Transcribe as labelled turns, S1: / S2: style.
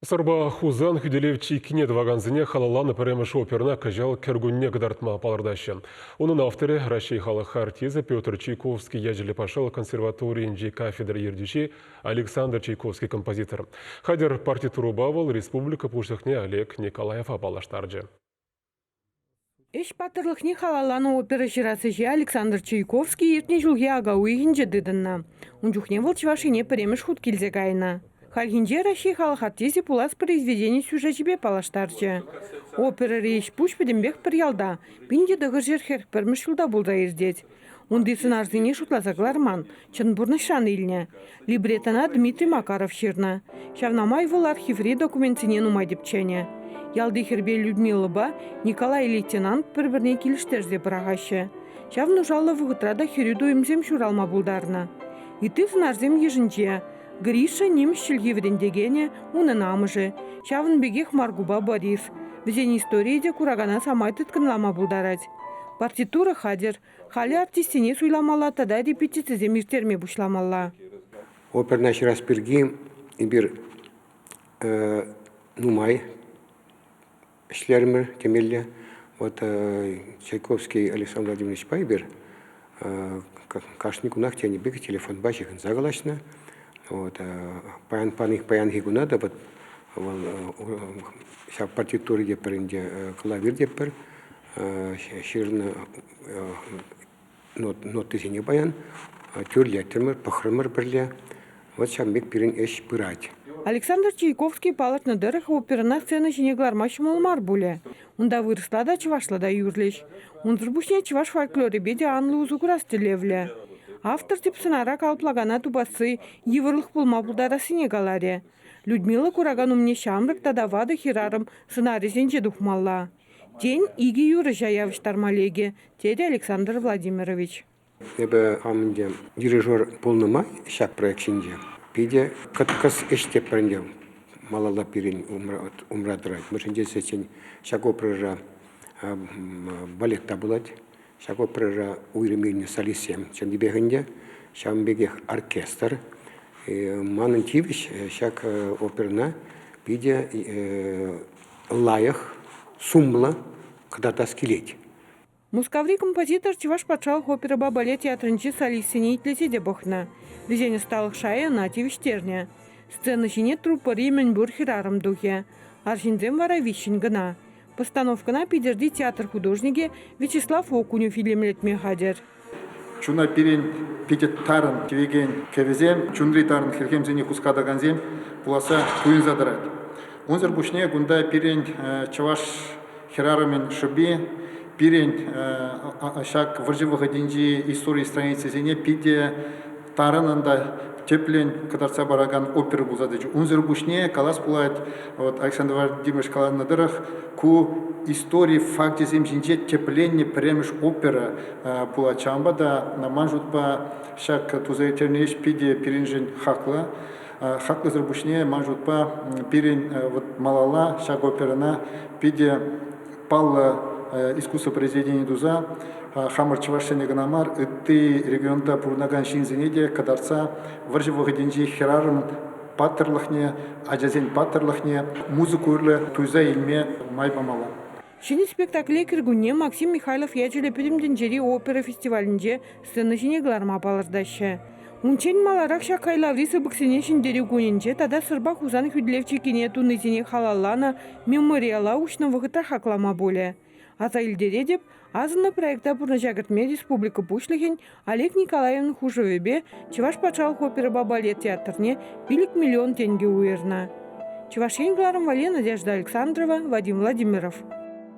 S1: Сӑрпа Хусан хӳтӗлев чиккине тӑвакансене халалланӑ пӗрремӗш оперӑна кӑҫал кӗркунне кӑтартма палӑртаҫҫӗ. Унӑн авторӗ Раҫҫей халӑх артисчӗ Петр Чайковский ячӗллӗ патшалӑх консерваторийӗнчи кафедра ертӳҫи Александр Чайковский композитор. Хатӗр партитурӑпа вӑл республика Пуҫлӑхне Олег Николаева паллаштарчӗ.
S2: Ӗҫ паттӑрлӑхне халалланӑ опера ҫырас ӗҫе Александр Чайковский иртнӗ ҫулхи ака уйӑхӗнче тытӑннӑ. Ун чухне вӑл Чӑваш Ене пӗрремӗш хут килсе кайнӑ. Хальхинче Раҫҫей халӑх артисчӗ пулас произведени сюжечӗпе паллаштарчӗ. Оперӑри ӗҫ-пуҫ пӗтӗмпех пӗр ялта, 1941 ҫулта пулса иртет. Унти сӑнарсене шутласа кӑларман, чӑн пурнӑҫран илнӗ. Либреттӑна Дмитрий Макаров ҫырнӑ. Ҫавна май вӑл архиври документсене нумай тӗпченӗ. Ялти хӗрпе Людмилӑпа Николай лейтенант пӗр-пӗрне килӗштерсе пӑрахаҫҫӗ. Ҫав нушаллӑ вӑхӑтра та хӗрӳ туйӑмсем ҫуралма пултарнӑ. Ытти сӑнарсем йышӗнче Гриша нимӗҫ чӗлхи вӗрентекенӗ, унӑн амӑшӗ, ҫавӑн пекех Маргупа Борис. Вӗсен историйӗ те куракана самай тыткӑнлама пултарать. Партитура хатӗр, халӗ артистсене суйламалла тата репетицисем ирттерме пуҫламалла.
S3: Оперӑна ҫырас пирки эпир нумай ӗҫлерӗмӗр темелле. Вот Чайковский Александр Владимировичпа эпир кашни кунах тенӗ пек телефонпа ҫыхӑнса калаҫнӑ. Вот паян паянхи куна та вот вӑл ҫав партитура тепӗр ӗнтӗ клавир тепӗр ҫырнӑ нотисене паян тӳрлетрӗмӗр, пӑхрӑмӑр пӗрле. Вот ҫавӑн пек пирӗн ӗҫ пырать.
S2: Александр Чайковский палӑртнӑ тӑрӑх, оперӑна сцена ҫине кӑларма ҫӑмӑл мар пулӗ. Унта вырӑсла та, чӑвашла та юрлӗҫ. Унсӑр пуҫне чӑваш фольклорӗпе те анлӑ усӑ курас тӗллевлӗ. Автор тӗп сӑнара калӑплакана тупасси йывӑрлӑх пулма пултарассине каларӗ. Людмила куракан умне ҫамрӑк тата ватӑ хӗрарӑм сӑнарӗсенче тухмалла. Тен, икӗ юрӑҫа явӑҫтарма лекӗ, терӗ Александр Владимирович.
S3: Эпӗ хам ӗнтӗ дирижер пулнӑ май ҫак проект ҫинче питӗ кӑткӑс ӗҫ те ӗнтӗ малалла пирӗн умра тӑрать. Мӗншӗн тесен ҫак оперӑра балет та пулать, ҫак оперӑра уйрӑм илнӗ солистсем чӑннипех ӗнтӗ, ҫавӑн пекех оркестр. Манӑн тивӗҫ ҫак оперӑна питӗ лайӑх, сумлӑ кӑтартас килет.
S2: Мускаври композитор Чӑваш патшалӑх оперӑпа балет театрӗнчи солистсене итлесе те пӑхнӑ. Вӗсен ӑсталӑх шайӗ ӑна тивӗҫтернӗ. Сцена ҫине труппӑри мӗнпур хӗрарӑм тухӗ. Арҫынсем вара виҫҫӗн кӑна. Постановкӑна Питӗрти театр художникӗ Вячеслав Окунев илемлетме хатӗр.
S4: Чуна пирӗн питӗ тарӑн тивекен кӗвӗсем, чунри тарӑн хӗлхемсене хускатакансем пуласса туйӑнса тӑрать. Унсӑр пуҫне кунта пирӗн чӑваш хӗрарӑмӗн шӑпи, пирӗн ҫак вӑрҫӑ вӑхӑтӗнчи истори страницисене питӗ тарӑнӑн та тӗплӗн кӑтартса паракан опера пулса тӑчӗ. Унсӑр пуҫне калас пулать, вот Александр Владимирович каланӑ тӑрӑх, ку истори факчӗсем ҫинче тӗпленнӗ пӗрремӗш опера пулать. Ҫавӑнпа та ман шутпа ҫак туса ирттернӗ ӗҫ питӗ пирӗншӗн хаклӑ. Хаклӑсӑр пуҫне ман шутпа пирӗн вот малалла ҫак оперӑна питӗ паллӑ искусство произведени туса хамӑр чӑвашсене кӑна мар, ытти регионта пурӑнакан ҫынсене те кӑтартса вӑрҫӑ вӑхӑтӗнчи хӗрарӑм паттӑрлӑхне, ачасен паттӑрлӑхне музыка урлӑ туйса илме май памалла.
S2: Ҫӗнӗ спектакле кӗркунне Максим Михайлов ячӗллӗ Пӗтӗм тӗнчери опера фестивалӗнче сцена ҫине кӑларма палӑртаҫҫӗ. Унччен маларах ҫак хайлаври сыпӑксене Ҫӗнтерӳ кунӗнче тата Сӑрпа Хусан хӳтӗлев чиккине тунисене халалланӑ мемориала уҫнӑ вӑхӑтра хаклама пулӗ. Аса илтеретӗп, асӑннӑ проекта пурнӑҫа кӗртме республика Пуҫлӑхӗн Олег Николаевӑн хушӑвӗпе Чӑваш патшалӑх оперӑпа балет театрне 5 миллион тенкӗ уйӑрнӑ. Чӑваш Ен кӑларӑм валли Надежда Александрова, Вадим Владимиров.